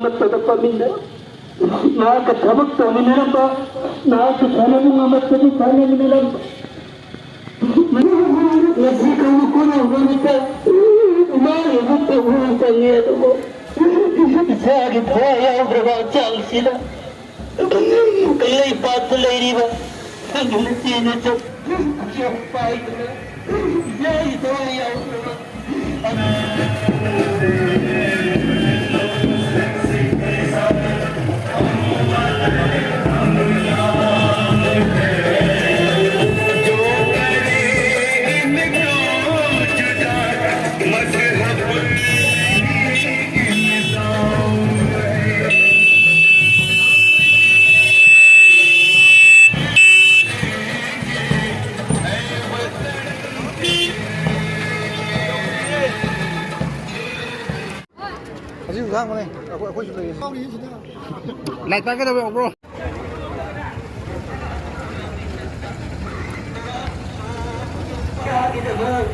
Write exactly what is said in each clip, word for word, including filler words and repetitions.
ꯑꯃꯠꯇꯗ ꯄꯥꯃꯤꯟꯅ ꯃꯍꯥꯛꯀ ꯊꯕꯛ ꯇꯧꯃꯤꯟꯅꯔꯝꯕ, ꯃꯍꯥꯛꯀ ꯁꯥꯟꯅꯕꯨꯡ ꯑꯃꯠꯇꯗ ꯁꯥꯟꯅꯃꯤꯟꯅꯔꯝꯕ, ꯉꯁꯤ ꯀꯧꯕ ꯈꯣꯠꯅꯕ ꯅꯨꯃꯤꯠꯇ ꯏꯃꯥꯒꯤ ꯃꯤꯠꯇ ꯎ ꯐꯪꯉꯦ, ꯑꯗꯨꯕꯨ ꯏꯆꯥꯒꯤ ꯊꯋꯥꯏ ꯌꯥꯎꯗ꯭ꯔꯕ ꯍꯛꯆꯥꯡꯁꯤꯗ ꯀꯪꯂꯩꯄꯥꯛꯇ ꯂꯩꯔꯤꯕ ꯅꯪꯒꯤ ꯅꯆꯦ ꯅꯆꯧ ꯄꯥꯏꯗꯨꯅ ꯏꯆꯥꯒꯤ ꯊꯋꯥꯏ ꯌꯥꯎꯗ꯭ꯔꯕ ꯑꯁꯤꯁꯨ ꯁꯥꯡꯕꯅꯦ꯫ ꯑꯩꯈꯣꯏ, ꯑꯩꯈꯣꯏꯁꯨ ꯂꯩꯌꯦ꯫ ꯂꯥꯏꯠ ꯄꯥꯏꯒꯗꯕ ꯌꯥꯎꯕ꯭ꯔꯣ? ꯆꯥꯒꯤꯗꯃꯛ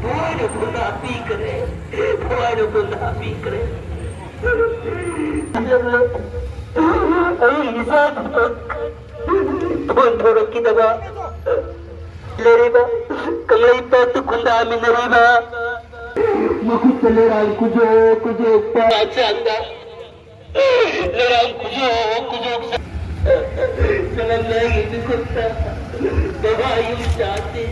ꯊꯋꯥꯏꯅ ꯈꯨꯟꯗꯥ ꯄꯤꯈ꯭ꯔꯦ, ꯊꯋꯥꯏꯅ ꯈꯨꯟꯗꯥ ꯄꯤꯈ꯭ꯔꯦ꯫ ꯑꯩ ꯏꯆꯥꯒꯤꯗꯃꯛ ꯐꯣꯟ ꯇꯧꯔꯛꯈꯤꯗꯕ ꯂꯩꯔꯤꯕ ꯀꯪꯂꯩꯄꯥꯛꯇ ꯈꯨꯟꯗꯥꯃꯤꯟꯅꯔꯤꯕ ꯃꯈꯨꯠꯇ ꯂꯩꯔꯥꯡ ꯀꯨꯖꯣ ꯀꯨꯖꯣ ꯄꯥ ꯆꯥꯡꯗ ꯂꯩꯔꯥꯡ ꯀꯨꯖꯣ ꯀꯨꯖꯣ ꯆꯥ-, ꯆꯥꯂꯝꯗꯥꯏꯒꯤ ꯃꯤꯀꯨꯞꯇ ꯕꯕꯥ ꯌꯨꯝ ꯆꯥꯗꯦ꯫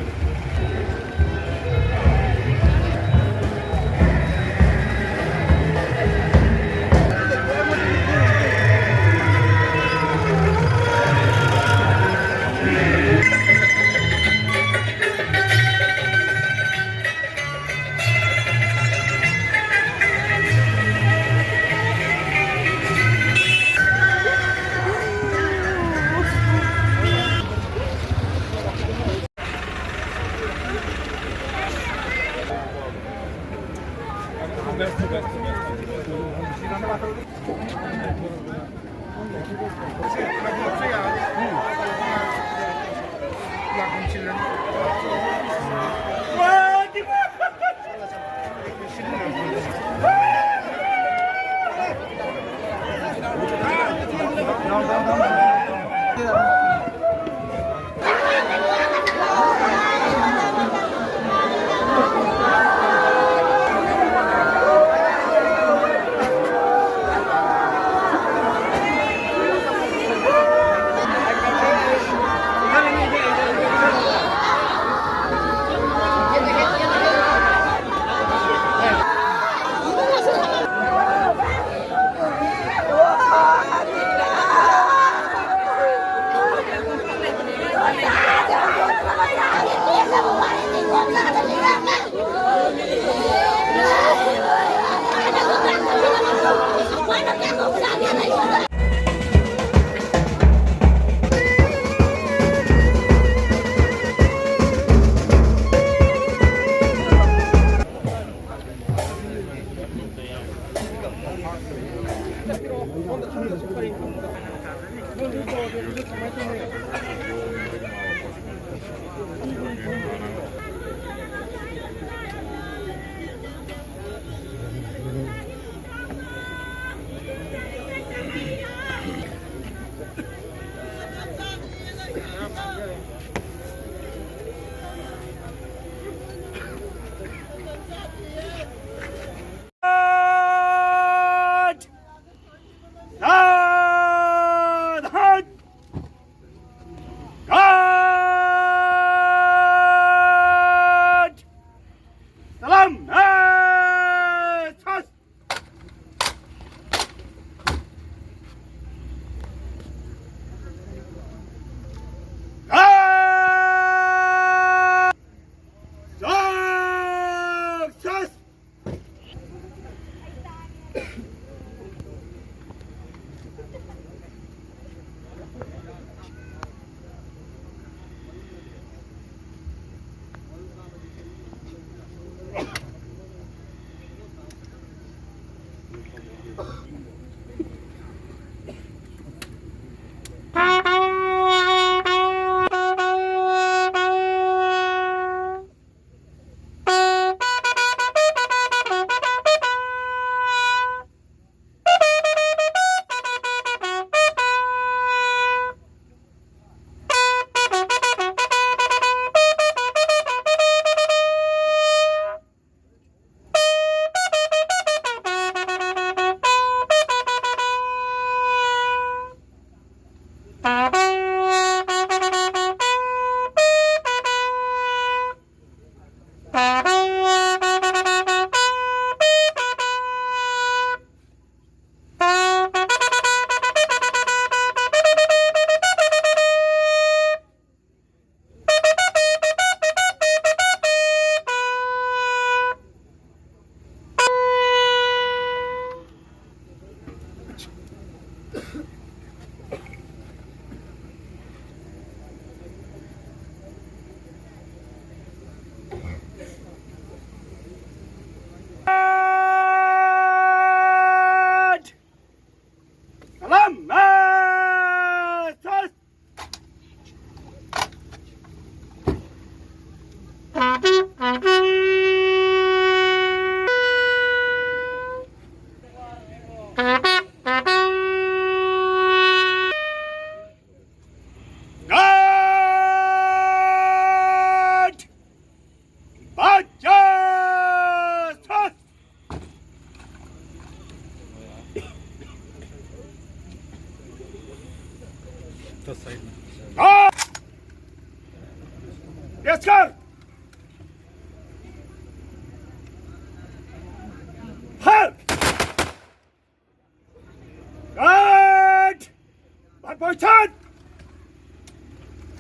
Position!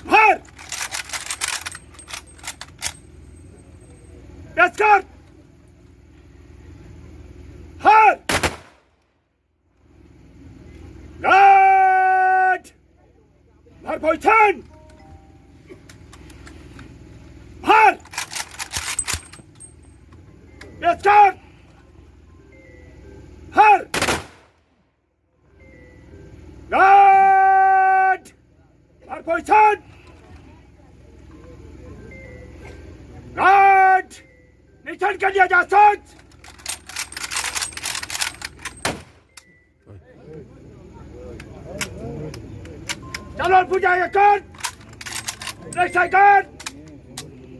Fire! Escort! Fire! Guard! Fire position! Fire! Escort! Fire! Guard! Fire position! Guard! Nischan kar liya ja sakta! Chalo, puja ya guard! Next guard!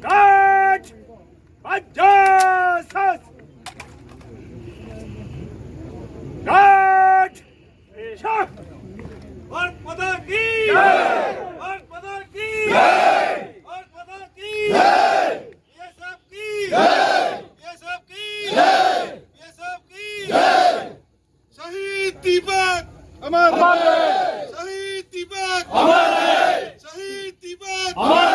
Guard! Pajas! Guard! Shah! Bharat माता की जय! भारत माता की जय! भारत माता की जय! बीएसएफ की जय! बीएसएफ की जय! बीएसएफ की जय! शहीद दीपक अमर रहे! शहीद दीपक अमर रहे! शहीद दीपक अमर